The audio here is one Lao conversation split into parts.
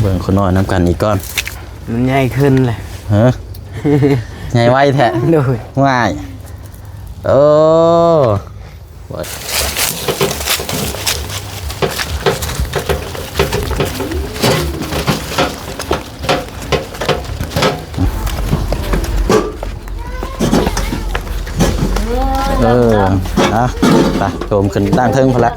ເບິ່ງຄົນນ້ອຍນຳກັນອີກກ່ອນ ມັນໃຫຍ່ຂຶ້ນແຫຼະ ຮະ ໃຫຍ່ໄວແທ້ ໂດຍ ວ້າຍ ໂອ້ ເອີ ອ່ະ ໄປ ໂຈມຂຶ້ນດ້ານເທິງພຸ້ນລະ.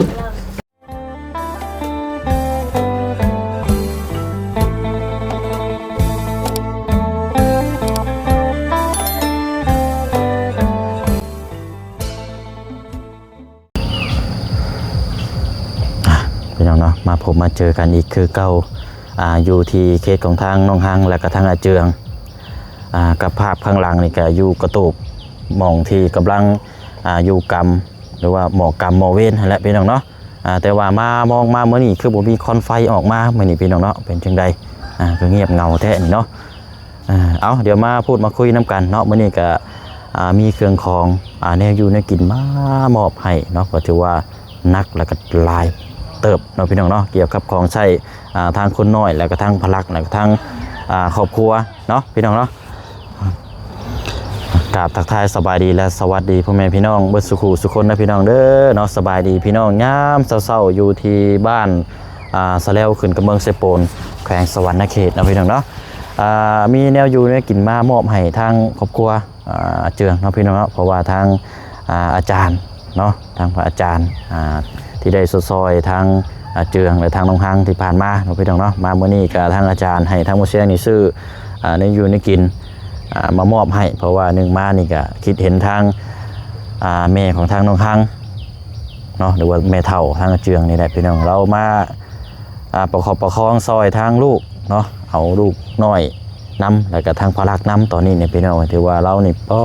ພີ່ນ້ອງເນາະ ມາພົບມາເຈີກັນອີກຄືເກົ່າ ອ່າ ຢູ່ທີ່ເຂດຂອງທາງໜອງຮັງ ແລະກະທາງອາເຈືອງ ອ່າ ກັບພາບຂ້າງຫຼັງນີ້ກະຢູ່ກະຕູບ ໝ່ອງທີ່ກຳລັງ ອ່າ ຢູ່ກຳ ຫຼືວ່າໝໍກຳໝໍເວນຫັ້ນແຫຼະພີ່ນ້ອງເນາະ. ອ່າ ແຕ່ວ່າມາມອງມາມື້ນີ້ຄືບໍ່ມີຄວັນໄຟອອກມາມື້ນີ້ພີ່ນ້ອງເນາະ ເປັນຈັ່ງໃດ ອ່າ ຄືງຽບເຫງົາແທ້ນີ້ເນາະ. ອ່າ ເອົາ ດຽວມາພູດມາຄຸຍນຳກັນເນາະ ມື້ນີ້ກະ ອ່າ ມີເຄື່ອງຂອງ ອ່າ ແນວຢູ່ແນວກິນມາມອບໃຫ້ເນາະ ກໍຖືວ່າໜັກ ແລະກະຫຼາຍເຕີບເນາະພີ່ນ້ອງເນາະ ກ່ຽວກັບຂອງໃຊ້ ອ່າ ທາງຄົນນ້ອຍ ແລະກະທາງພະລັກ ແລະກະທາງ ອ່າ ຄອບຄົວເນາະ ພີ່ນ້ອງເນາະ. ກາບທັກທາຍສະບາຍດີ ແລະສະຫວັດດີພໍ່ແມ່ພີ່ນ້ອງເບິດສູ່ຄູ່ສູ່ຄົນນະພີ່ນ້ອງເດີເນາະ. ສະບາຍດີພີ່ນ້ອງຍາມເຊົ້າໆ ຢູ່ທີ່ບ້ານ ອ່າ ສະແລວ ຂຶ້ນກັບເມືອງເຊໂປນ ແຂວງສະຫວັນນະເຂດເນາະພີ່ນ້ອງເນາະ. ອ່າ ມີແນວຢູ່ແນວກິນມາມອບໃຫ້ທາງຄອບຄົວ ອ່າ ອາເຈືອງເນາະພີ່ນ້ອງເນາະ ເພາະວ່າທາງ ອ່າ ອາຈານເນາະ ທາງພະອາຈານ ອ່າ ທີ່ໄດ້ຊົດຊ່ອຍທາງອາເຈືອງ ແລະທາງໜອງຮັງທີ່ຜ່ານມາເນາະພີ່ນ້ອງເນາະ. ມາມື້ນີ້ກະທາງອາຈານໃຫ້ທາງໝໍແຊງນີ້ຊື້ ອ່າ ແນວຢູ່ແນວກິນ ອ່າ ມາມອບໃຫ້ ເພາະວ່າໜຶ່ງມານີ້ກະຄິດເຫັນທາງ ອ່າ ແມ່ຂອງທາງໜອງຮັງເນາະ ຫຼືວ່າແມ່ເຖົ້າທາງອາເຈືອງນີ້ແຫຼະພີ່ນ້ອງ ລາວມາ ອ່າ ປະຄອບປະຄອງຊ່ອຍທາງລູກເນາະ ເອົາລູກນ້ອຍນຳ ແລ້ວກະທາງພະລັກນຳ ຕອນນີ້ນີ້ພີ່ນ້ອງ ຖືວ່າລາວນີ້ ປໍ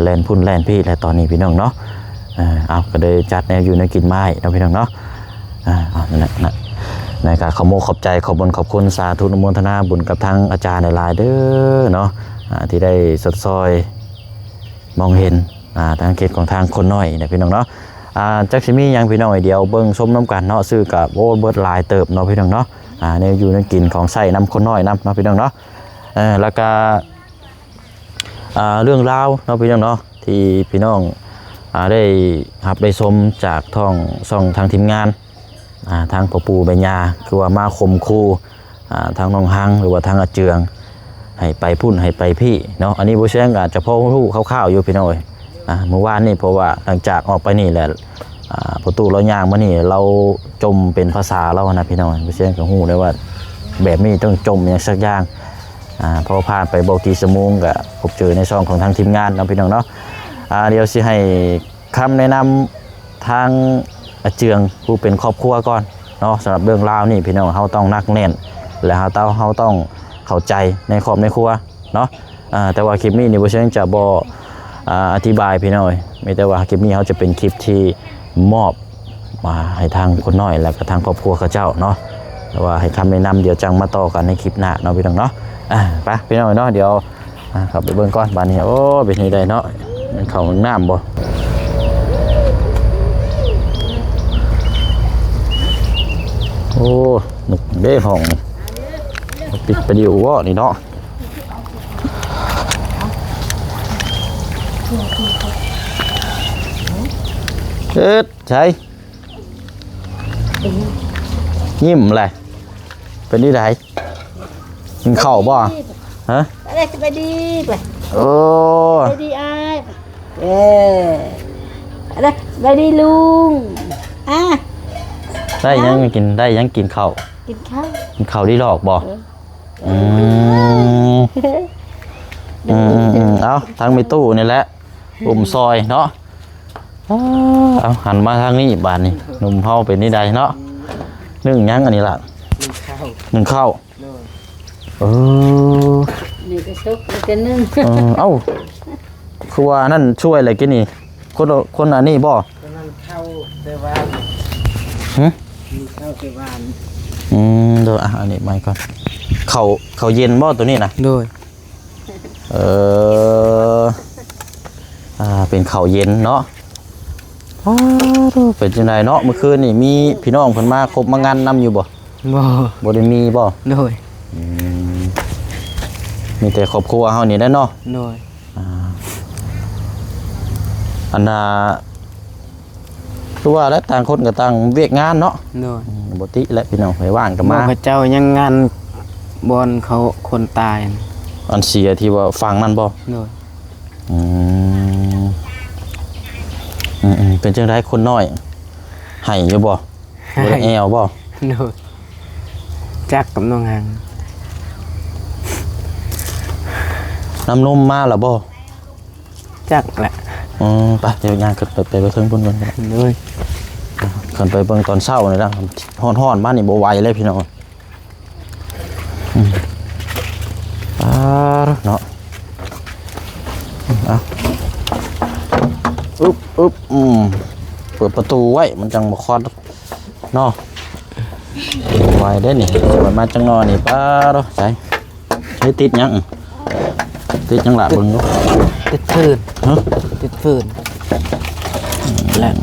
ແລ່ນພຸ້ນແລ່ນພີ້ແລ້ວຕອນນີ້ພີ່ນ້ອງເນາະ. ເອີ ເອົາ ກະເລີຍຈັດແນວຢູ່ແນວກິນມາໃຫ້ເນາະພີ່ນ້ອງເນາະ. ອ່າ ເອົາ ນັ້ນແຫຼະ ນັ້ນ ກະຂໍຂອບອົກຂອບໃຈ ຂອບບຸນຂອບຄຸນ ສາທຸອະນຸໂມທະນາບຸນກັບທາງອາຈານຫຼາຍໆເດີເນາະ ອ່າ ທີ່ໄດ້ຊົດຊ່ອຍ ມອງເຫັນ ອ່າ ທາງເຂດຂອງທາງຄົນນ້ອຍນະພີ່ນ້ອງເນາະ. ອ່າ ຈັກຊິມີຫຍັງພີ່ນ້ອງ ດຽວເບິ່ງຊົມນຳກັນເນາະ ຊື້ກະ ໂອ້ ເບິດຫຼາຍເຕີບເນາະພີ່ນ້ອງເນາະ. ອ່າ ແນວຢູ່ແນວກິນຂອງໃຊ້ນຳຄົນນ້ອຍນຳເນາະພີ່ນ້ອງເນາະ. ເອີ ແລ້ວກະ ອ່າ ເລື່ອງລາວເນາະພີ່ນ້ອງເນາະ ທີ່ພີ່ນ້ອງ ອ່າ ໄດ້ຮັບໄດ້ຊົມຈາກທາງຊ່ອງທາງທີມງານ ອ່າ ທາງພໍ່ປູ່ແມ່ຍ່າ ຄືວ່າມາຂົ່ມຂູ່ ອ່າ ທາງໜອງຮັງ ຫຼືວ່າທາງອາເຈືອງ ໃຫ້ໄປພຸ້ນໃຫ້ໄປພີ້ເນາະ. ອັນນີ້ບໍ່ແຊງອາດຈະພໍຮູ້ຄ່າວໆຢູ່ພີ່ນ້ອງເອີຍ. ອ່າ ມື້ວານນີ້ ເພາະວ່າຫຼັງຈາກອອກໄປນີ້ແຫຼະ ອ່າ ພໍ່ຕູ້ລາວຍ່າງມານີ້ ລາວຈົ່ມເປັນພາສາລາວຫັ້ນນະພີ່ນ້ອງ. ບໍ່ແຊງກະຮູ້ໄດ້ວ່າ ແບບນີ້ຕ້ອງຈົ່ມຫຍັງສັກຢ່າງ. ອ່າ ພໍຜ່ານໄປບໍ່ກີ່ຊົ່ວໂມງ ກະພົບເຈີໃນຊ່ອງຂອງທາງທີມງານເນາະພີ່ນ້ອງເນາະ. ອ່າ ດຽວຊິໃຫ້ ຄຳແນະນຳທາງອາເຈືອງຜູ້ເປັນຄອບຄົວກ່ອນເນາະ. ສຳລັບເລື່ອງລາວນີ້ພີ່ນ້ອງ ເຮົາຕ້ອງໜັກແໜ້ນ ແລະ ເຮົາຕ້ອງ ເຮົາຕ້ອງເຂົ້າໃຈໃນຄອບໃນຄົວເນາະ. ເອີ ແຕ່ວ່າຄລິບນີ້ນີ້ບໍ່ເຊີງຈະບໍ່ ອ່າ ອະທິບາຍພີ່ນ້ອງເອີຍ ມີແຕ່ວ່າຄລິບນີ້ເຮົາຈະເປັນຄລິບທີ່ມອບ ອ່າ ໃຫ້ທາງຄົນນ້ອຍ ແລະກະທາງຄອບຄົວເຂົາເຈົ້າເນາະ. ແຕ່ວ່າໃຫ້ຄຳແນະນຳ ດຽວຈັ່ງມາຕໍ່ກັນໃນຄລິບໜ້າເນາະພີ່ນ້ອງເນາະ. ອ່າ ໄປພີ່ນ້ອງເນາະ ດຽວ ອ່າ ເຂົ້າໄປເບິ່ງກ່ອນບາດນີ້. ໂອ້ ເປັນຈັ່ງໃດເນາະ ມັນເຂົ້າຫ້ອງນ້ຳບໍ່? ໂອ້ ນົກເດ້ຫ້ອງນີ້ ປິດປະດິວເວາະນີ້ເນາະ. ເອີດ ໃສ ຍິ້ມແຫຼະ ເປັນຈັ່ງໃດ? ກິນເຂົ້າບໍ່? ຮະ? ອາ ສະບາຍດີໄປ. ໂອ້ ສະບາຍດີອ້າຍ. ເອີ ອາ ສະບາຍດີລຸງ. ອາ ໄດ້ຫຍັງກິນ? ໄດ້ຫຍັງກິນເຂົ້າ? ກິນເຂົ້າ ກິນເຂົ້າດີຫຼອກບໍ່? ເອີ ອືມ ອືມໆໆ ເອົາ ທາງແມ່ຕູ້ນີ້ແຫຼະ ອຸ້ມຊ່ອຍເນາະ. ເອົາ ຫັນມາທາງນີ້ບາດນີ້ ໜຸ່ມເຮົາເປັນນີ້ໃດເນາະ. ໜຶ້ງຫຍັງອັນນີ້ລະ? ໜຶ້ງເຂົ້າ ໜຶ້ງເຂົ້າ. ໂດຍ ເອີ ນີ້ກະສຸກ ນີ້ກະໜຶ້ງ. ເອີ ເອົ້າ ຄືວ່າອັນນັ້ນຊ່ວຍແຫຼະກິນນີ້ ຄົນລະ ຄົນອັນນີ້ບໍ່? ອັນນັ້ນເຂົ້າແຕ່ວ່າ ຫຶ? ມີເຂົ້າແຕ່ວ່າ ອືມ ໂດຍ ອ່ະ ອັນນີ້ມາກ່ອນ ເຂົ້າ ເຂົ້າເຢັນບໍ່ໂຕນີ້ນະ? ໂດຍ ເອີ ອ່າ ເປັນເຂົ້າເຢັນເນາະ. ອ້າ ໂທ້ ເປັນຈັ່ງໃດເນາະ ມື້ຄືນນີ້ມີພີ່ນ້ອງເພິ່ນມາຄົບມາງັນນຳຢູ່ບໍ່? ບໍ່ ບໍ່ໄດ້ມີບໍ່? ໂດຍ ອືມ ມີແຕ່ຄອບຄົວເຮົານີ້ແຫຼະເນາະ. ໂດຍ ອ່າ ອັນນ່າ ຄືວ່າແຫຼະ ຕ່າງຄົນກໍຕ່າງວຽກງານເນາະ. ໂດຍ ອືມ ບໍ່ຕິແຫຼະພີ່ນ້ອງ ໃຜວ່າງກໍມາ. ເຂົາເຈົ້າຍັງງານບ່ອນເຂົາຄົນຕາຍ ອັນເສຍທີ່ວ່າຝັ່ງນັ້ນບໍ່? ໂດຍ ອືມ ອືມໆ ເປັນຈັ່ງໃດຄົນນ້ອຍ ໄຫ້ຢູ່ບໍ່? ບໍ່ໄດ້ແອວບໍ່? ໂດຍ ຈັກກັບນ້ອງຫັງ ນ້ຳນົມມາແລ້ວບໍ່? ຈັກແຫຼະ. ອືມ ໄປ ດຽວຍ່າງຂຶ້ນໄປ ໄປເທິງພຸ້ນກ່ອນກໍໄດ້. ໂດຍ ຂຶ້ນໄປເບິ່ງຕອນເຊົ້ານີ້ລະ ຮ້ອນໆ ມານີ້ບໍ່ໄຫວເລີຍພີ່ນ້ອງ. ອືມ ອ່າ ເນາະ ອືມ ເອົາ ອຶບ ອຶບ ອືມ ເປີດປະຕູໄວ້ ມັນຈັ່ງບໍ່ຄອດເນາະ. ໄວເດ້ນີ້ ຈະໄດ້ມາຈັກໜ່ອຍນີ້ ປາໂທ້ ໃສ ເຮັດຕິດຫຍັງ? ຕິດຫຍັງລະ ເບິ່ງດູ. ຕິດຟືນ. ຮະ? ຕິດຟືນ. ແລ້ວ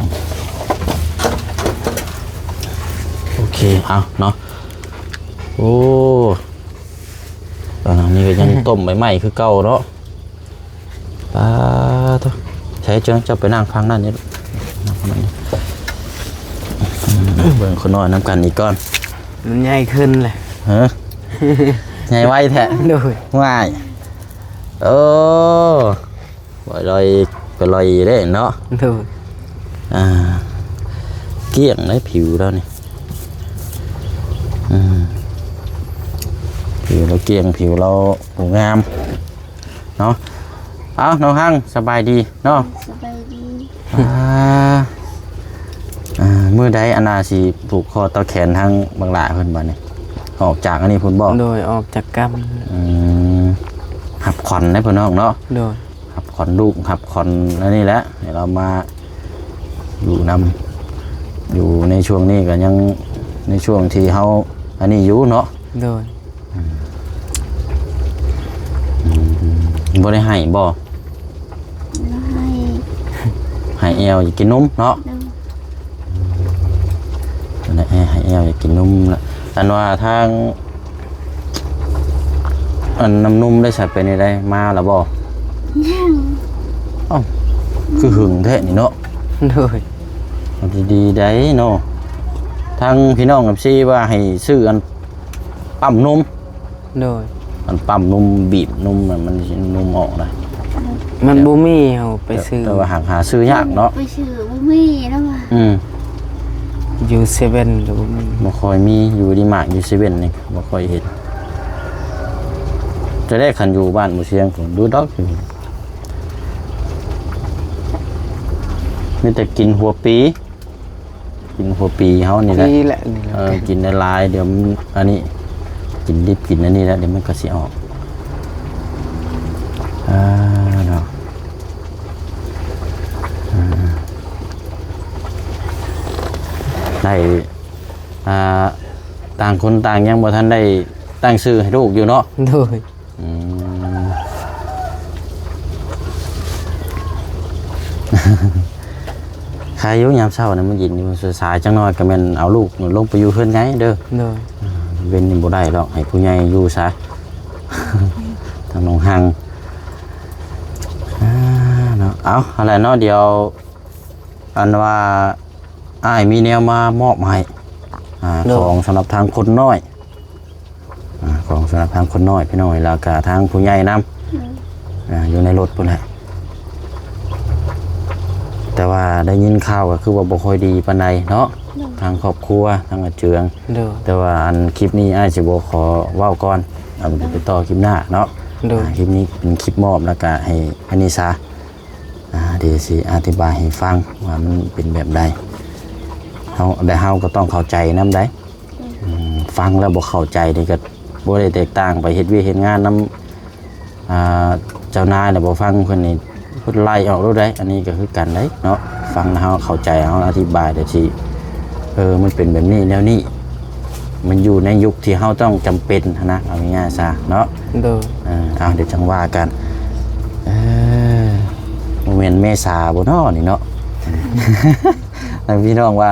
ໂອເຄ ເອົາເນາະ. ໂອ້ ຕອນນີ້ກໍຍັງຕົ້ມໃໝ່ໆ ຄືເກົ່າເນາະ. ປາໂທ້ ໃຊ້ເຈົ້າ ເຈົ້າໄປນັ່ງຝັ່ງນັ້ນນີ້ ນັ່ງຝັ່ງນັ້ນນີ້. ເບິ່ງຄົນນ້ອຍນຳກັນອີກກ່ອນ. ມັນໃຫຍ່ຂຶ້ນແຫຼະ. ຮະ? ໃຫຍ່ໄວແທ້. ໂດຍ. ວ້າຍ ໂອ້ ໄປລອຍ ໄປລອຍເດ້ເນາະ. ໂດຍ. ອ່າ ກ້ຽງເດ້ຜິວລາວນີ້. ອືມ ຜິວລາວກ້ຽງ ຜິວລາວງາມເນາະ. ເອົ້າ ນ້ອງຮັງ ສະບາຍດີເນາະ. ສະບາຍດີ. ອ່າ ອ່າ ມື້ໃດອັນນ່າຊິຜູກຄໍຕໍ່ແຂນທາງບັກຫຼ້າເພິ່ນບັດນີ້? ອອກຈາກອັນນີ້ພຸ້ນບໍ່? ໂດຍ ອອກຈາກກຳ. ອືມ ຮັບຂວັນໃຫ້ເພິ່ນນ້ອງເນາະ. ໂດຍ. ຮັບຂວັນລູກ ຮັບຂວັນອັນນີ້ແຫຼະ ໃຫ້ລາວມາຢູ່ນຳ ຢູ່ໃນຊ່ວງນີ້ກໍຍັງໃນຊ່ວງທີ່ເຮົາອັນນີ້ຢູ່ເນາະ. ໂດຍ. ອືມ ອືມ ບໍ່ໄດ້ໄຫ້ບໍ່? ບໍ່ໄດ້ໄຫ້. ໄຫ້ແອວຢາກກິນນົມເນາະ. ໂດຍ. ອືມ ນັ້ນແຫຼະ ໄຫ້ແອວຢາກກິນນົມລະ. ອັນວ່າທາງ ອັນນ້ຳນົມໄດ້ສະ ເປັນຈັ່ງໃດ ມາລະບໍ່? ຍັງ. ເອົ້າ ຄືຫຶງແທ້ນີ້ເນາະ. ໂດຍ. ເອົາດີໆ ໄດເນາະ ທາງພີ່ນ້ອງເອັຟຊີວ່າໃຫ້ຊື້ອັນປ້ຳນົມ. ໂດຍ. ອັນປ້ຳນົມ ບີບນົມມັນ ມັນຊິນົມອອກນະ. ມັນບໍ່ມີ ເຮົາໄປຊື້ ແຕ່ວ່າຫາ ຫາຊື້ຍາກເນາະ. ໄປຊື້ບໍ່ມີນະວ່າ. ອືມ ຢູ່ເຊເວັ່ນກໍບໍ່ມີ. ບໍ່ຄ່ອຍມີ ຢູ່ດີມາກ ຢູ່ເຊເວັ່ນນີ້ບໍ່ຄ່ອຍເຫັນ. ຈະໄດ້ ຄັນຢູ່ບ້ານໝູ່ຊຽງພຸ້ນ ດູດອກ ມີແຕ່ກິນຫົວປີ. ກິນຫົວປີເຮົານີ້ແຫຼະ. ນີ້ແຫຼະ ນີ້ແຫຼະ. ເອີ ກິນຫຼາຍໆ ດຽວມັນອັນນີ້ ກິນດິບກິນອັນນີ້ແຫຼະ ດຽວມັນກໍຊິອອກ. ອ່າ ເນາະ ອ່າ ໄດ້ ອ່າ ຕ່າງຄົນຕ່າງຍັງບໍ່ທັນໄດ້ຕັ້ງຊື່ໃຫ້ລູກຢູ່ເນາະ. ໂດຍ. ອືມ ໃຄຢູ່ຍາມເຊົ້ານະ ມັນເຢັນຢູ່ ສາຍໆ ຈັກໜ້ອຍກໍແມ່ນເອົາລູກລົງໄປຢູ່ເຮືອນໃຫຍ່ເດີ. ໂດຍ. ເວັນນີ້ບໍ່ໄດ້ດອກ ໃຫ້ຜູ້ໃຫຍ່ຢູ່ຊະ ທາງນ້ອງຮັງ. ອ່າ ເນາະ ເອົາ ຫັ້ນແຫຼະເນາະ ດຽວ ອັນວ່າ ອ້າຍມີແນວມາມອບໃຫ້ ອ່າ ໂດຍ ຂອງສຳລັບທາງຄົນນ້ອຍ ອ່າ ຂອງສຳລັບທາງຄົນນ້ອຍພີ່ນ້ອງ ແລ້ວກະທາງຜູ້ໃຫຍ່ນຳ. ໂດຍ. ອ່າ ຢູ່ໃນລົດພຸ້ນແຫຼະ ແຕ່ວ່າໄດ້ຍິນຂ່າວກໍຄືວ່າບໍ່ຄ່ອຍດີປານໃດເນາະ. ໂດຍ. ທາງຄອບຄົວ ທາງອາເຈືອງ. ໂດຍ. ແຕ່ວ່າອັນຄລິບນີ້ອ້າຍຊິບໍ່ຂໍເວົ້າກ່ອນ ເອົາໄປຕໍ່ຄລິບໜ້າເນາະ. ໂດຍ. ອ່າ ຄລິບນີ້ເປັນຄລິບມອບ ແລ້ວກະໃຫ້ອານິສາ ອ່າ ດຽວຊິອະທິບາຍໃຫ້ຟັງວ່າມັນເປັນແບບໃດ ເຮົາ ແລະ ເຮົາກໍຕ້ອງເຂົ້າໃຈນຳໃດ. ອືມ ອືມ ຟັງແລ້ວບໍ່ເຂົ້າໃຈນີ້ກໍບໍ່ໄດ້ແຕກຕ່າງໄປເຮັດວຽກເຮັດງານນຳ ອ່າ ເຈົ້ານາຍແລ້ວບໍ່ຟັງເພິ່ນນີ້ ເພິ່ນໄລ່ອອກໂລດໃດ໋. ອັນນີ້ກໍຄືກັນໃດ໋ເນາະ ຟັງແລ້ວເຮົາເຂົ້າໃຈ ເຮົາອະທິບາຍໄດ້ທີ່ ເອີ ມັນເປັນແບບນີ້ແນວນີ້ ມັນຢູ່ໃນຍຸກທີ່ເຮົາຕ້ອງຈຳເປັນຫັ້ນນະ ເອົາງ່າຍໆຊະເນາະ. ໂດຍ. ເອີ ເອົາ ດຽວຈັ່ງວ່າກັນ. ເອີ ບໍ່ແມ່ນເມສາບໍ່ນໍນີ້ເນາະ? ແລ້ວພີ່ນ້ອງວ່າ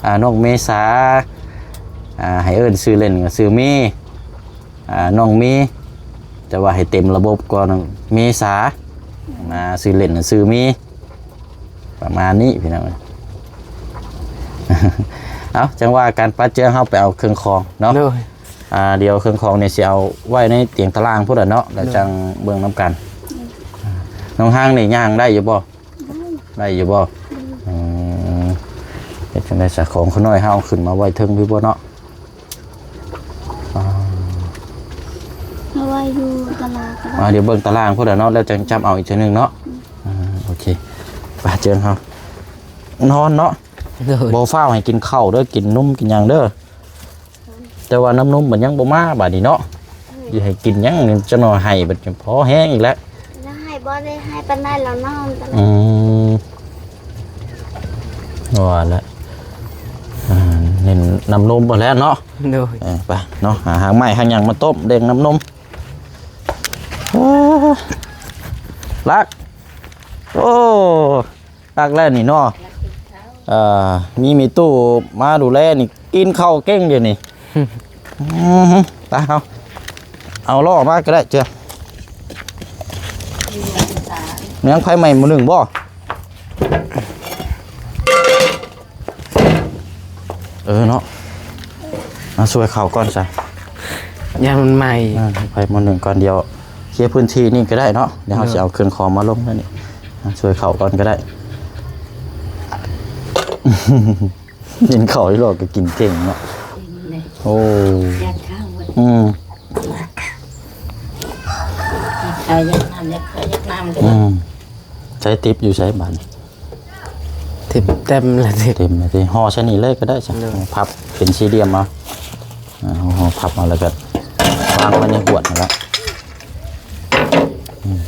ອ່າ ນ້ອງເມສາ ອ່າ ໃຫ້ເອີ້ນຊື່ເລ່ນກໍຊື່ເມ ອ່າ ນ້ອງເມ ແຕ່ວ່າໃຫ້ເຕັມລະບົບກ່ອນ ເມສາ ອ່າ ຊື່ເລ່ນຊື່ເມ ປະມານນີ້ພີ່ນ້ອງ. ເອົາ ຈັ່ງວ່າກັນ ປ້າເຈືອງ ເຮົາໄປເອົາເຄື່ອງຂອງເນາະ. ໂດຍ ອ່າ ດຽວເຄື່ອງຂອງນີ້ຊິເອົາໄວ້ໃນຕຽງຕາລ່າງພຸ້ນລະເນາະ ແລ້ວ ໂດຍ ຈັ່ງເບິ່ງນຳກັນ. ນ້ອງຮັງນີ້ຍ່າງໄດ້ຢູ່ບໍ່? ໄດ້ ໄດ້ຢູ່ບໍ່? ໂດຍ ອືມ ເຮັດຈັ່ງໃດຊະ ຂອງຂ້ານ້ອຍເຮົາເອົາຂຶ້ນມາໄວ້ເທິງພີ້ບໍ່ເນາະ? ອ່າ ເອົາໄວ້ຢູ່ຕາລ່າງກໍໄດ້. ອ່າ ດຽວເບິ່ງຕາລ່າງພຸ້ນລະເນາະ ແລ້ວຈັ່ງຈັບເອົາອີກເທື່ອໜຶ່ງເນາະ. ອືມ ອ່າ ໂອເຄ ໄປເຈີນເຮົານອນເນາະ. ໂດຍ ບໍ່ຟ້າວໃຫ້ກິນເຂົ້າເດີ ກິນນົມກິນຫຍັງເດີ. ແຕ່ວ່ານ້ຳນົມມັນຍັງບໍ່ມາບາດນີ້ເນາະ. ເອີ ຊິໃຫ້ກິນຫຍັງ ຈັກໜ່ອຍໄຫ້ບັດ ພໍແຮງອີກແລ້ວ. ແລ້ວໄຫ້ບໍ່ໄດ້ໄຫ້ປານໃດແລ້ວ ນອນຕະຫຼອດ. ອືມ ວ່າແຫຼະ ອ່າ ເນັ້ນນ້ຳນົມພຸ້ນແຫຼະເນາະ. ໂດຍ ເອີ ໄປເນາະ ຫາຮາກໄມ້ຮາກຫຍັງມາຕົ້ມ ເລັ່ງນ້ຳນົມ. ໂອ້ ລັກ ໂອ້ ຄັກແລ້ວນີ້ເນາະ. ເອີ ມີແມ່ຕູ້ມາດູແລນີ້ ກິນເຂົ້າເກັ່ງດຽວນີ້. ອືມ ໄປເຮົາ ເອົາລໍ້ມາກໍໄດ້ເຈ້ຍ. ຍັງໄຟໃໝ່ໝໍ້ໜຶ້ງບໍ່? ເອີເນາະ ມາຊ່ວຍເຂົ້າກ່ອນຊະ ຢ້ານມັນໄໝ້. ອ່າ ໄຟໝໍ້ໜຶ້ງກ່ອນ ດຽວເຄຍພື້ນທີ່ນີ້ກໍໄດ້ເນາະ ດຽວເຮົາ ເນາະ ຊິເອົາເຄື່ອງຂອງມາລົງແລ້ວນີ້. ອ່າ ຊ່ວຍເຂົ້າກ່ອນກໍໄດ້. ກິນເຂົ້າຢູ່ຫຼອກກໍກິນເກັ່ງເນາະ. ໂອ້ ຢາກເຂົ້າ ອືມ ຢາກເຂົ້າ ຢາກນ້ຳ ຢາກເຂົ້າ ຢາກນ້ຳ. ອືມ ໃຊ້ຕິບຢູ່ໃສບາດນີ້? ຕິບເຕັມລະຕິ ເຕັມລະຕິ ຫໍ່ໃສ່ນີ້ເລີຍກໍໄດ້ຊະ. ໂດຍ ພັບເປັນສີ່ຫຼ່ຽມເອົາ. ອ່າ ເຮົາ ເຮົາພັບເອົາ ແລ້ວກໍວາງໄວ້ໃນຫວດນັ້ນລະ. ອືມ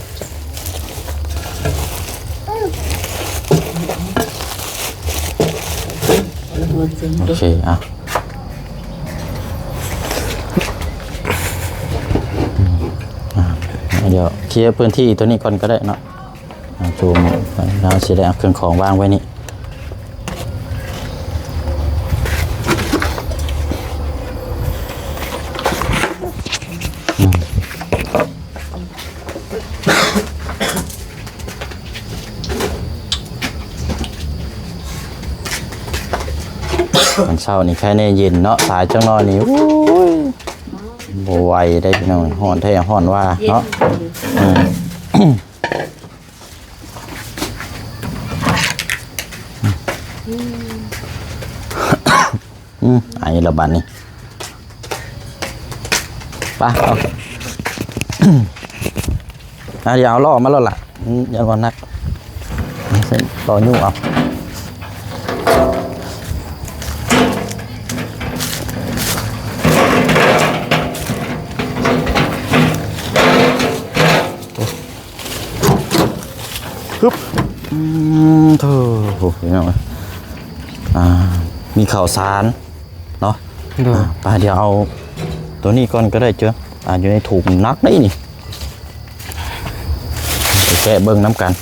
ໂອເຄ ອ່ະ ອ່າ ດຽວເຄຍພື້ນທີ່ຕົວນີ້ກ່ອນກໍໄດ້ເນາະ. ອ່າ ຈູມ ເຮົາຊິໄດ້ເອົາເຄື່ອງຂອງວາງໄວ້ນີ້. ອືມ ຕອນເຊົ້ານີ້ໄຄແນ່ເຢັນເນາະ ສາຍຈັກໜ້ອຍນີ້ ໂອ້ຍ ບໍ່ໄຫວເດ້ພີ່ນ້ອງ ຮ້ອນແທ້ຮ້ອນວ່າເນາະ. ເຢັນ ອືມ ອືມ ອືມ ໄອລະບາດນີ້ ໄປເອົາ ອ່າ ດຽວເອົາລໍ້ມາໂລດລະ ອືມ ຢ່າວ່າໜັກ ເສັ້ນຕໍ່ຍູ້ເອົາ. ຮຶບ ອືມ ໂທ້ ໂອ້ ພີ່ນ້ອງເອີຍ ອ່າ ມີເຂົ້າສານເນາະ. ໂດຍ ອ່າ ໄປ ດຽວເອົາໂຕນີ້ກ່ອນກໍໄດ້ເຈົ້າ ອ່າ ຢູ່ໃນຖົງໜັກໄດ໋ນີ້ ໄປແກະເບິ່ງນຳກັນ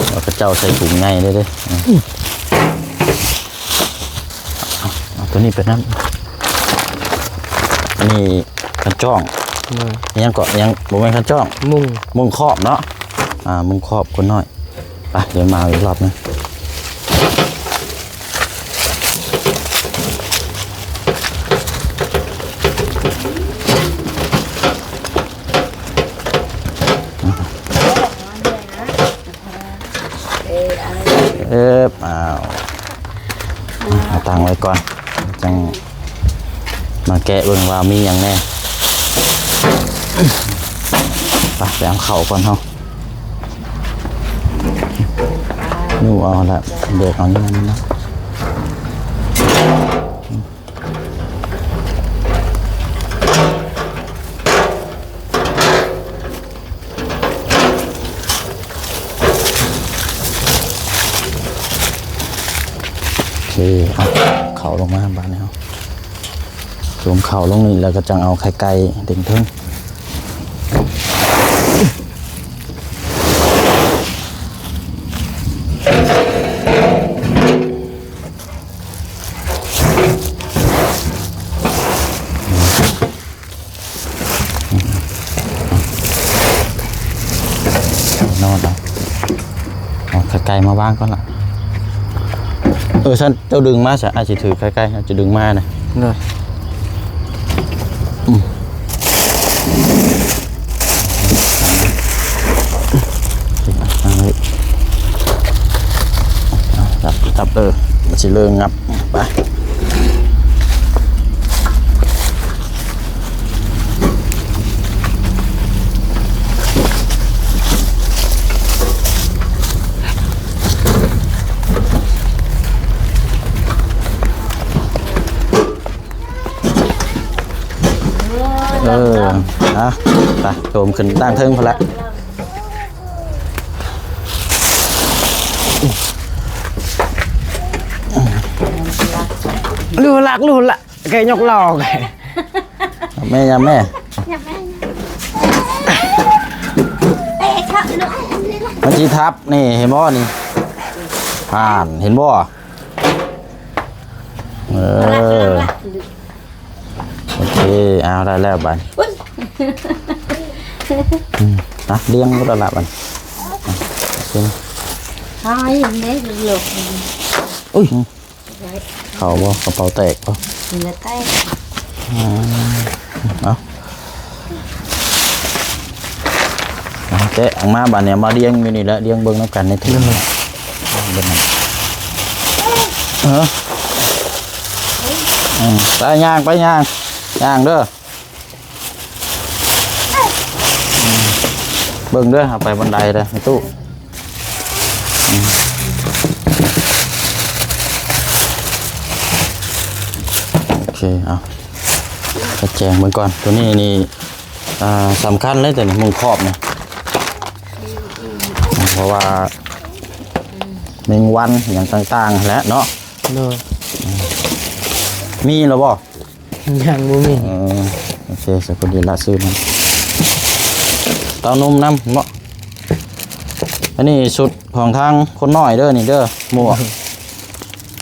ເຂົາເຈົ້າໃສ່ຖົງໃຫຍ່ເດ້ ເອົາ ເອົາໂຕນີ້ໄປນຳ ອັນນີ້ຄັນຈ້ອງ ໂດຍ ອີຫຍັງເກາະ ອີຫຍັງ ບໍ່ແມ່ນຄັນຈ້ອງ ມຸ້ງ ມຸ້ງຄອບເນາະ ອ່າ ມຸ້ງຄອບຄົນນ້ອຍ ໄປ ດຽວມາເອົາອີກລອບໜຶ່ງ ເອີບ ອ້າວ ເອົາຕັ້ງໄວ້ກ່ອນ ຈັ່ງມາແກະເບິ່ງວ່າມີຫຍັງແດ່ ໄປ ໄປເອົາເຂົ້າກ່ອນເຮົາ ຍູ້ເອົາລະ ແບກເອົານີ້ນຳເນາະ. ໂອເຄ ເອົາເຂົ້າລົງມາບາດນີ້ເຮົາ ຈຸ່ມເຂົ້າລົງນີ້ ແລ້ວກໍຈັ່ງເອົາໄຂ່ໄກ່ເດັງເທິງ. ໂ ໄກ່ມາວາງກ່ອນລະ. ເອີ ຊັ້ນເຈົ້າດຶງມາຊະ ອ້າຍຊິຖືໃກ້ໆ ເຈົ້າຈະດຶງມານະ. ໂດຍ. ອືມ ຈັບ ຈັບ ເອີ ມັນຊິເລີງງັບ ໄປ. ເອີ ອ່ະ ໄປ ໂຈມຂຶ້ນຕັ້ງເທິງພຸ້ນລະ. ລູກລັກ ລູກລັກ ແກຍົກຫຼອກ ແມ່ ຍາມແມ່ ມັນຊິທັບນີ້ ເຫັນບໍ່ນີ້ ອ່ານ ເຫັນບໍ່? ເອີ ໂອເຄ ເອົາ ໄດ້ແລ້ວບາດນີ້. ອືມ ນະ ລຽງກໍໄດ້ລະບາດນີ້. ຫາຍແມ່ລູກ ອຸ້ຍ ເຂົ້າບໍ່? ກະເປົາແຕກບໍ່? ນີ້ລະແຕກ. ອືມ ເອົາ ເອົາ ແກະອອກມາບາດນີ້ ມາລຽງຢູ່ນີ້ແຫຼະ ລຽງເບິ່ງນຳກັນໃນເທິງ. ເອີ ອືມ ໄປຍ່າງ ໄປຍ່າງ ຍ່າງເດີ. ເບິ່ງເດີ ເອົາໄປບັນໄດເດີ ແມ່ຕູ້. ໂອເຄ ເອົາ ໄປແຈງເບິ່ງກ່ອນ. ໂຕນີ້ນີ້ ອ່າ ສຳຄັນເລີຍ ໂຕນີ້ມຸງຄອບນີ້ ເພາະວ່າແມງວັນຫຍັງຕ່າງໆ ຫັ້ນແຫຼະເນາະ. ໂດຍ. ມີແລ້ວບໍ່? ຍັງບໍ່ມີ. ເອີ ໂອເຄ ສະ ພໍດີລະ ຊື້ມາ. ເຕົ້ານົມນຳເນາະ. ອັນນີ້ຊຸດຂອງທາງຄົນນ້ອຍເດີ ນີ້ເດີ ໝວກ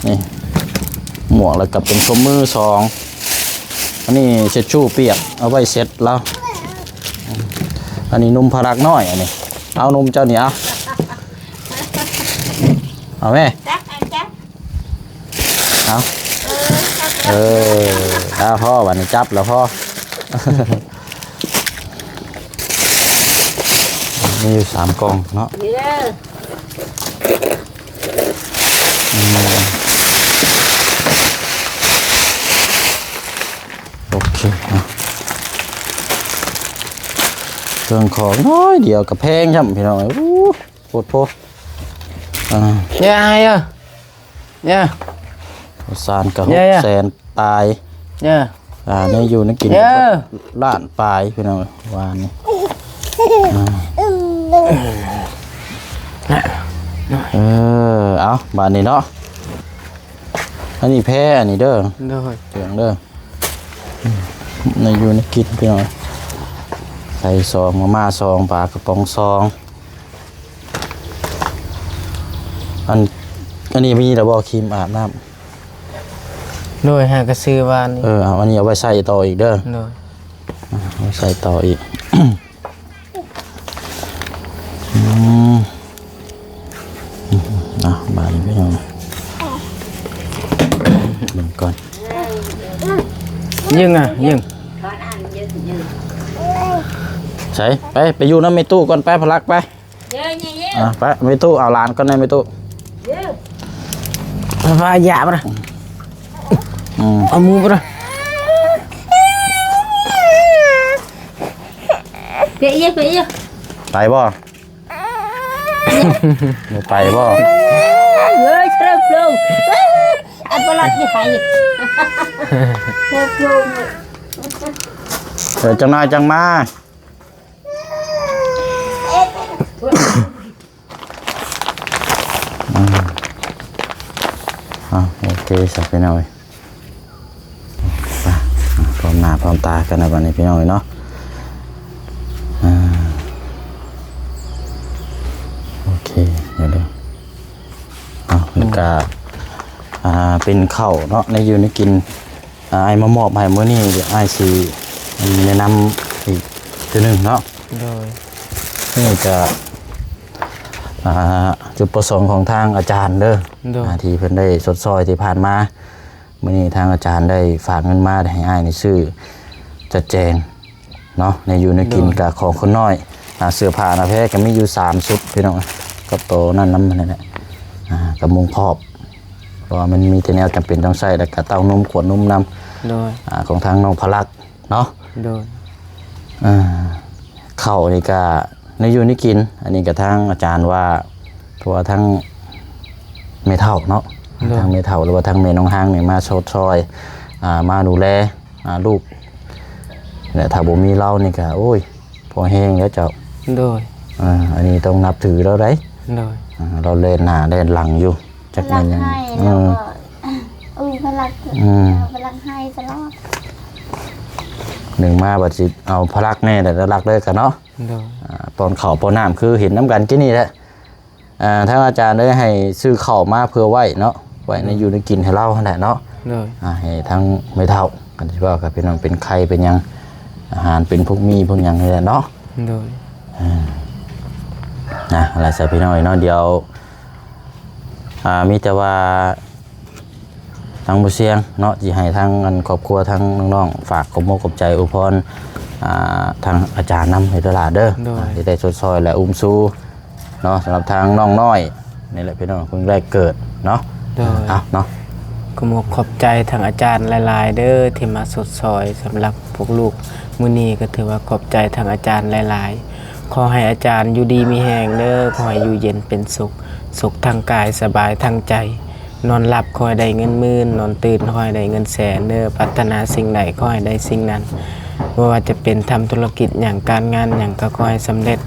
ນີ້ ໝວກ ແລ້ວກະເປັນຖົງມືສອງ. ອັນນີ້ເຊັດຊູ້ປຽກ ເອົາໄວ້ເຊັດລາວ. ອັນນີ້ນຸ່ມພາລັກນ້ອຍ ອັນນີ້ ເອົານຸ່ມເຈົ້ານີ້ ເອົາ ເອົາແມ່. ເອົາ ເອີ ເອົາ ພໍບາດນີ້ ຈັບແລ້ວພໍ. ມີຢູ່ສາມກ່ອງເນາະ. ອືມ ໂອເຄ ເອົາ ເຄື່ອງຂອງນ້ອຍດຽວກະແພງຊ້ຳ ພີ່ນ້ອງເອີຍ. ໂອ້ ໂພດໂພ ອ່າ ຢ່າໃຫ້ເອີ ຢ່າ ເຂົ້າສານກະ ຢ່າ ຫົກແສນປາຍ ຢ່າ ອ່າ ແນວຢູ່ແນວກິນ ຢ່າ ລ້ານປາຍ ພີ່ນ້ອງ ວານນີ້ ອ່າ ເອີ ເອົາ ບາດນີ້ເນາະ ອັນນີ້ແພ ອັນນີ້ເດີ ໂດຍ ເຄື່ອງເດີ ແນວຢູ່ແນວກິນ ພີ່ນ້ອງ ໄຂ່ສອງ ມາມ່າສອງ ປາກະປ໋ອງສອງ. ອັນ ອັນນີ້ມີແລ້ວບໍ່ ຄຣີມອາບນ້ຳ? ໂດຍ ຫາກະຊື້ວານນີ້. ເອີ ເອົາ ອັນນີ້ເອົາໄວ້ໃສ່ຕໍ່ອີກເດີ. ໂດຍ ເອົາໄວ້ໃສ່ຕໍ່ອີກ. ອືມ ເອົາ ບາດນີ້ເບິ່ງກ່ອນ. ຍິງອະ ຍິງ. ໃສ ໄປ ໄປຢູ່ນຳແມ່ຕູ້ກ່ອນ ໄປ ພະລັກ ໄປ. ອ່າ ໄປ ແມ່ຕູ້ ເອົາຫຼານກ່ອນນະ ແມ່ຕູ້. ພາຢາປະ ອືມ ເອົາໝູປະ ເປະເອີ ເປະເອີ ໄປບໍ່? ບໍ່ໄປບໍ່? ເອີຍ ເຊີບລົງ ອັນປະຫຼັດນີ້ໄປ ເຊີບລົງ ເອີ ຈັກໜ້ອຍຈັ່ງມາ. ອືມ ເອົາ ໂອເຄຊະ ພີ່ນ້ອງເອີຍ ໄປ ພ້ອມໜ້າພ້ອມຕາກັນລະບັດນີ້ ພີ່ນ້ອງເອີຍເນາະ. ອ່າ ໂອເຄ ດຽວເດີ ເອົາ ແລ້ວກະ ອ່າ ເປັນເຂົ້າເນາະ ແນວຢູ່ແນວກິນ ອ້າຍມາມອບໃຫ້ມື້ນີ້ ດຽວອ້າຍຊິແນະນຳອີກເທື່ອໜຶ່ງເນາະ. ໂດຍ ນີ້ກະ ອ່າ ຈຸດປະສົງຂອງທາງອາຈານເດີ ໂດຍ ອ່າ ທີ່ເພິ່ນໄດ້ຊົດຊ່ອຍທີ່ຜ່ານມາ. ມື້ນີ້ທາງອາຈານໄດ້ຝາກເງິນມາ ໃຫ້ອ້າຍນີ້ຊື້ຈັດແຈງເນາະ ແນວຢູ່ແນວກິນ ໂດຍ ກະຂອງຄົນນ້ອຍ ອ່າ ເສື້ອຜ້າໜ້າແພກະມີຢູ່ສາມຊຸດພີ່ນ້ອງ ກັບໂຕນັ້ນນຳນັ້ນແຫຼະ ອ່າ ກັບມຸງຄອບ ເພາະວ່າມັນມີແຕ່ແນວຈຳເປັນຕ້ອງໃຊ້ ແລ້ວກະເຕົ້ານົມ ຂວດນົມນຳ ໂດຍ ອ່າ ຂອງທາງນ້ອງພະລັກ ເນາະ ໂດຍ ອ່າ ເຂົ້ານີ້ກະແນວຢູ່ແນວກິນ ອັນນີ້ກະທາງອາຈານວ່າ ເພາະວ່າທາງແມ່ເຖົ້າເນາະ ໂດຍ ທາງແມ່ເຖົ້າ ຫຼືວ່າທາງແມ່ນ້ອງຮາງນີ້ມາຊົດຊ່ອຍ ອ່າ ມາດູແລ ອ່າ ລູກ ແລະ ຖ້າບໍ່ມີລາວນີ້ກະ ໂອ້ຍ ພໍແຮງແລ້ວເຈົ້າ ໂດຍ ອ່າ ອັນນີ້ຕ້ອງນັບຖືລາວໄດ໋ ໂດຍ ອ່າ ລາວແລ່ນໜ້າແລ່ນຫຼັງຢູ່ ຈັກແມ່ນຫຍັງ ພະລັກໃຫ້ ເອີ ແລ້ວກໍ ອື ພະລັກ ອືມ ພະລັກໃຫ້ຕະຫຼອດ ໜຶ່ງມາບັດຊິເອົາພະລັກແດ່ ແລ້ວພະລັກເລີຍກັນເນາະ ໂດຍ ອ່າ ປ້ອນເຂົ້າປ້ອນນ້ຳ ຄືເຫັນນຳກັນກີ້ນີ້ແຫຼະ ອ່າ ທາງອາຈານໄດ້ໃຫ້ຊື້ເຂົ້າມາເພື່ອໄວ້ເນາະ ໄວ້ໃນ ໂດຍ ຢູ່ໃນກິນໃຫ້ລາວຫັ້ນແຫຼະເນາະ ໂດຍ ອ່າ ໃຫ້ທາງແມ່ເຖົ້າ ກັນຊິເວົ້າກັບພີ່ນ້ອງ ເປັນໄຂ້ເປັນຫຍັງ ອາຫານເປັນພວກໝີ່ພວກຫຍັງນີ້ແຫຼະເນາະ ໂດຍ ອ່າ ນະ ລະຊະພີ່ນ້ອງເນາະ ດຽວ ອ່າ ມີແຕ່ວ່າທາງບໍ່ສຽງເນາະ ຊິໃຫ້ທາງອັນຄອບຄົວ ທາງນ້ອງໆ ຝາກຂອບມົກຂອບໃຈອວຍພອນ ອ່າ ທາງອາຈານນຳໃຫ້ຕະຫຼາດເດີ ໂດຍ ທີ່ໄດ້ຊົດຊ່ອຍ ແລະ ອຸ້ມຊູເນາະ ສຳລັບທາງນ້ອງນ້ອຍນີ້ແຫຼະພີ່ນ້ອງ ເພິ່ງແລກເກີດເນາະ ໂດຍ ເອົາເນາະ ຂອບມົກຂອບໃຈທາງອາຈານຫຼາຍໆເດີ ທີ່ມາຊົດຊ່ອຍສຳລັບພວກລູກ ມື້ນີ້ກໍຖືວ່າຂອບໃຈທາງອາຈານຫຼາຍໆ ຂໍໃຫ້ອາຈານຢູ່ດີມີແຮງເດີ ຂໍໃຫ້ຢູ່ເຢັນເປັນສຸກ ສຸກທາງກາຍ ສະບາຍທາງໃຈ ນອນຫຼັບຂໍໃຫ້ໄດ້ເງິນໝື່ນ ນອນຕື່ນຂໍໃຫ້ໄດ້ເງິນແສນເດີ ປາດຖະໜາສິ່ງໃດຂໍໃຫ້ໄດ້ສິ່ງນັ້ນ ບໍ່ວ່າຈະເປັນທຳທຸລະກິດຫຍັງ ການງານຫຍັງກໍຂໍໃຫ້ສຳເລັດ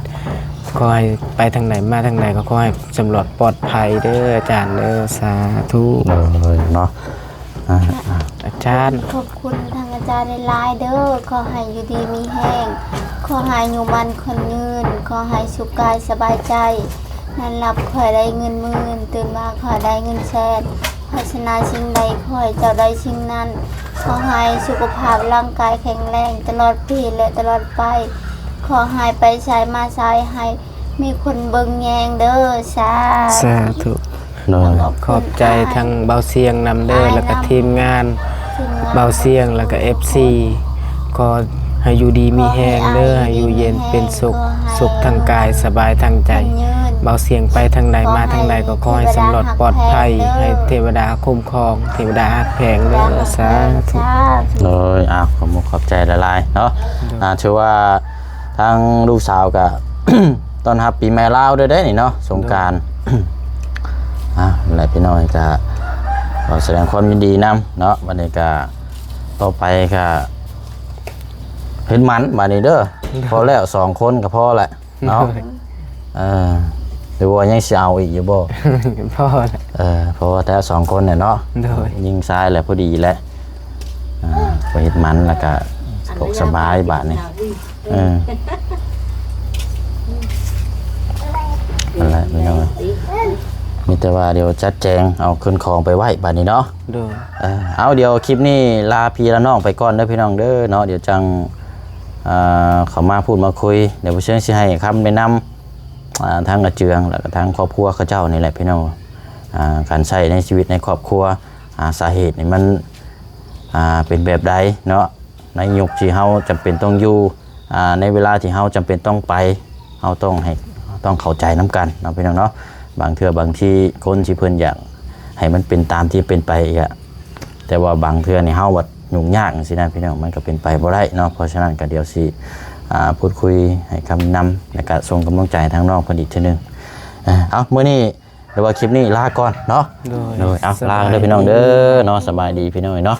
ຂໍໃຫ້ໄປທາງໃດມາທາງໃດກໍຂໍໃຫ້ສຳຫຼອດປອດໄພເດີອາຈານເດີ ສາທຸ ໂດຍເນາະ ອ່າ ອາຈານ ຂອບຄຸນທາງອາຈານຫຼາຍໆເດີ ຂໍໃຫ້ຢູ່ດີມີແຮງ ຂໍໃຫ້ອາຍຸໝັ້ນຂວັນຍືນ ຂໍໃຫ້ສຸກກາຍສະບາຍໃຈ ນອນຫຼັບຂໍໃຫ້ໄດ້ເງິນໝື່ນ ຕື່ນມາຂໍໃຫ້ໄດ້ເງິນແສນ ປາດຖະໜາສິ່ງໃດຂໍໃຫ້ເຈົ້າໄດ້ສິ່ງນັ້ນ ຂໍໃຫ້ສຸຂະພາບຮ່າງກາຍແຂງແຮງຕະຫຼອດປີ ແລະ ຕະຫຼອດໄປ ຂໍໃຫ້ໄປໃສມາໃສໃຫ້ ມີຄົນເບິ່ງແຍງເດີ ສາ ສາທຸ ໂດຍ ຂອບໃຈທັງເບົາສຽງນຳເດີ ແລ້ວກໍທີມງານເບົາສຽງ ແລ້ວກໍເອັຟຊີ ຂໍໃຫ້ຢູ່ດີມີແຮງເດີ ໃຫ້ຢູ່ເຢັນເປັນສຸກ ສຸກທາງກາຍ ສະບາຍທາງໃຈ ເບົາສຽງໄປທາງໃດມາທາງໃດ ກໍຂໍໃຫ້ສຳຫຼອດປອດໄພ ໃຫ້ເທວະດາຄຸ້ມຄອງ ເທວະດາຮັກແພງເດີ ສາທຸ ໂດຍ ອ້າວ ຂອບມຸກຂອບໃຈຫຼາຍໆເນາະ ໂດຍ ອ່າ ຖືວ່າ ທາງລູກສາວກະ ຕ້ອນຮັບປີໃໝ່ລາວດ້ວຍເດ້ນີ້ເນາະ ສົງການ ອ່າ ແລະ ພີ່ນ້ອງກະຂໍສະແດງຄວາມຍິນດີນຳເນາະ ບັດນີ້ກະ ຕໍ່ໄປກະ ເຮັດໝັນບາດນີ້ເດີ ໂດຍ ພໍແລ້ວ ສອງຄົນກະພໍແຫຼະເນາະ ໂດຍ ເອີ ຫຼືວ່າຍັງຊິເອົາອີກຢູ່ບໍ່? ພໍແລ້ວ ເອີ ພໍແຕ່ສອງຄົນແຫຼະເນາະ ໂດຍ ຍິງຊາຍແຫຼະ ພໍດີແຫຼະ ອ່າ ໄປເຮັດໝັນແລ້ວກະສະດວກສະບາຍບາດນີ້ ເອີ ນັ້ນແຫຼະພີ່ນ້ອງ ມີແຕ່ວ່າດຽວຈັດແຈງເອົາຂຶ້ນຂອງໄປໄວ້ບາດນີ້ເນາະ ໂດຍ ເອີ ເອົາ ດຽວຄລິບນີ້ລາພີ່ລານ້ອງໄປກ່ອນເດີພີ່ນ້ອງເດີເນາະ ດຽວຈັ່ງ ອ່າ ເຂົ້າມາພູດມາຄຸຍ ດຽວບໍ່ເຊີງຊິໃຫ້ຄຳແນະນຳ ອ່າ ທາງອາເຈືອງ ແລ້ວກໍທາງຄອບຄົວເຂົາເຈົ້ານີ້ແຫຼະພີ່ນ້ອງ ອ່າ ການໃຊ້ໃນຊີວິດໃນຄອບຄົວ ອ່າ ສາເຫດນີ້ມັນ ອ່າ ເປັນແບບໃດເນາະ ໃນຍຸກທີ່ເຮົາຈຳເປັນຕ້ອງຢູ່ ອ່າ ໃນເວລາທີ່ເຮົາຈຳເປັນຕ້ອງໄປ ເຮົາຕ້ອງໃຫ້ ຕ້ອງເຂົ້າໃຈນຳກັນເນາະພີ່ນ້ອງເນາະ ບາງເທື່ອບາງທີຄົນທີ່ເພິ່ນຢາກໃຫ້ມັນເປັນຕາມທີ່ເປັນໄປກະ ແຕ່ວ່າບາງເທື່ອນີ້ເຮົາບັດຫຍຸ້ງຍາກຈັ່ງຊີ້ນະພີ່ນ້ອງ ມັນກໍເປັນໄປບໍ່ໄດ້ເນາະ ເພາະສະນັ້ນກໍດຽວຊິ ອ່າ ພູດຄຸຍໃຫ້ຄຳນຳ ແລ້ວກໍສົ່ງກຳລັງໃຈໃຫ້ທາງນ້ອງເພິ່ນອີກເທື່ອໜຶ່ງ ເອົາ ມື້ນີ້ ຫຼືວ່າຄລິບນີ້ລາກ່ອນເນາະ ໂດຍ ໂດຍ ເອົາ ສະບາຍດີ ລາເດີພີ່ນ້ອງເດີເນາະ ສະບາຍດີພີ່ນ້ອງເນາະ